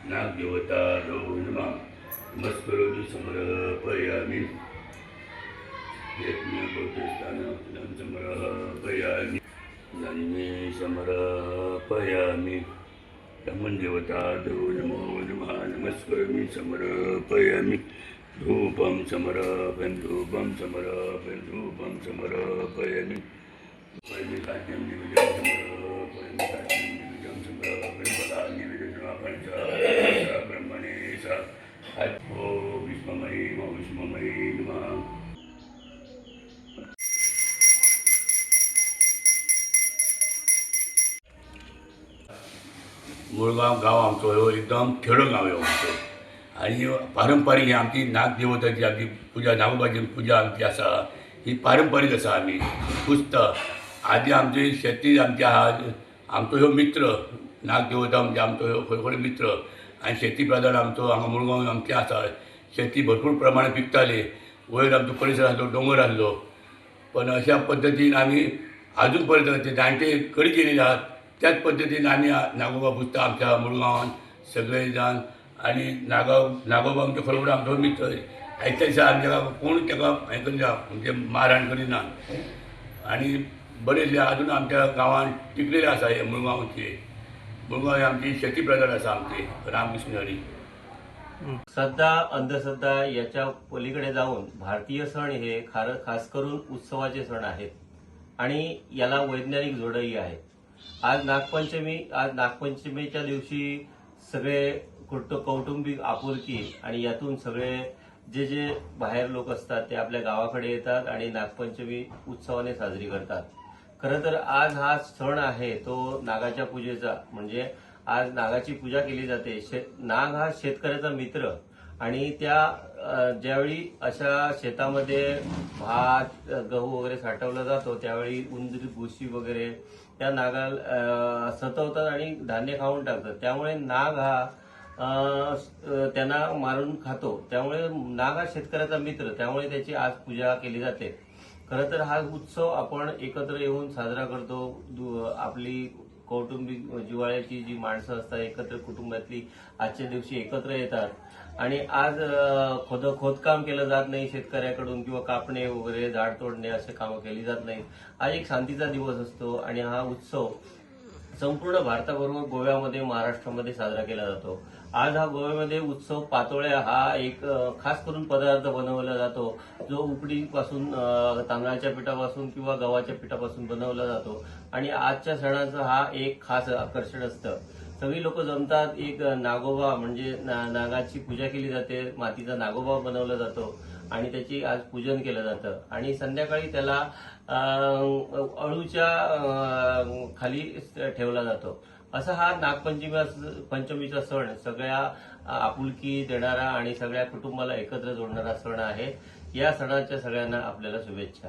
नागदेवता नमः। नमस्करोमि समर्पयामि। यज्ञपवित्रस्थानं समर्पयामि। जान्मे समर्पयामि। देवता नमो नमः। नमस्करोमि समर्पयामि। धूपं समर्पयामि, धूपं समर्पयामि, धूपं समर्पयामि। खाद्यं निवेदनं समर्पयामि, खाद्यं निवेदनं समर्पयामि। फलानि निवेदनं समर्पयामि। ब्रह्मणे स ॐ विष्णुमयी विष्णुमयी नमः। मुळगांव गांव आमचो ह्यो एकदम खेडो गांव ह्यो आमचो आनी पारंपारीक ही आमची नागदेवताची आमची पुजा, नागोबाची पुजा आमची आसा, ही पारंपारीक आसा। आमी पुजता। आदी आमची शेती आमची आहा। आमचो ह्यो मित्र नागदेवता म्हणजे आमचो ह्यो खरो खरो मित्र आनी शेती प्रधान आमचो हांगा मुळगांव आमचें आसा। शेती भरपूर प्रमाणात पिकताली। वयर आमचो परिसर आसलो, दोंगर आसलो, पण अशा पद्दतीन आमी अजून पर्यंत ते जाणटे करीत गेलेले आहात, त्याच पद्दतीन आमी नागोबा पुजता आमच्या मुळगांवान सगळे जाण। आनी नागोबा आमचो खरो आमचो मित्र। आयच्या दिसा आमच्या कोण ताका हें करिना, म्हणजे मारहाण करिना आनी बरें अजून आमच्या गांवांत टिकलेले आसा। हे मुळगांवचे, मुळगांव ही आमची शेती प्रधान आसा आमची। रामकृष्ण हरी। श्रद्धा, अंधश्रद्धा याच्या पलीकडे जाऊन भारतीय सण हे खास करून उत्सवाचे सण आहेत आणि याला वैज्ञानिक जोडही आहे. आज नागपंचमी. आज नागपंचमीच्या दिवशी सगळे कौटुंबिक आपुलकी आणि यातून सगळे जे जे बाहेर लोक असतात ते आपल्या गावाकडे येतात आणि नागपंचमी उत्सवाने साजरी करतात. खरं तर आज हा सण आहे तो नागाच्या पूजेचा, म्हणजे आज नागाची पूजा केली जाते. नाग हा शेतकऱ्याचा मित्र आणि त्या ज्यावेळी अशा शेतामध्ये भात, गहू वगैरे साठवला जातो, त्यावेळी उंदीर, घुशी वगैरे त्या नागाला सतवतात आणि धान्य खाऊन टाकतात. त्यामुळे नाग हा त्यांना मारून खातो. त्यामुळे नाग हा शेतकऱ्याचा मित्र, त्यामुळे त्याची आज पूजा केली जाते. खरं तर हा उत्सव आपण एकत्र येऊन साजरा करतो. आपली कौटुंबिक जिव्हाळ्याची जी माणसं असतात, एकत्र कुटुंबातली आजच्या दिवशी एकत्र येतात आणि आज खोदकाम केलं जात नाही शेतकऱ्याकडून किंवा कापणे वगैरे, झाड तोडणे असे कामं केली जात नाहीत. आज एक शांतीचा दिवस असतो आणि हा उत्सव संपूर्ण भारताबरोबर गोव्यामध्ये, महाराष्ट्रामध्ये साजरा केला जातो. आज हा गोव्यामध्ये उत्सव, पातोळ्या हा एक खास करून पदार्थ बनवला जातो, जो उकडीपासून, तांदळाच्या पिठापासून किंवा गव्हाच्या पिठापासून बनवला जातो आणि आजच्या सणाचं हा एक खास आकर्षण असतं. सगळी लोक जमतात. एक नागोबा म्हणजे नागाची पूजा केली जाते. मातीचा नागोबा बनवला जातो आणि त्याची आज पूजन केलं जातं आणि संध्याकाळी त्याला अळूच्या खाली ठेवला जातो. असा हा नागपंचमी पंचमीचा सण सगळ्या आपुलकी देणारा आणि सगळ्या कुटुंबाला एकत्र जोडणारा सण आहे. या सणाच्या सगळ्यांना आपल्याला शुभेच्छा.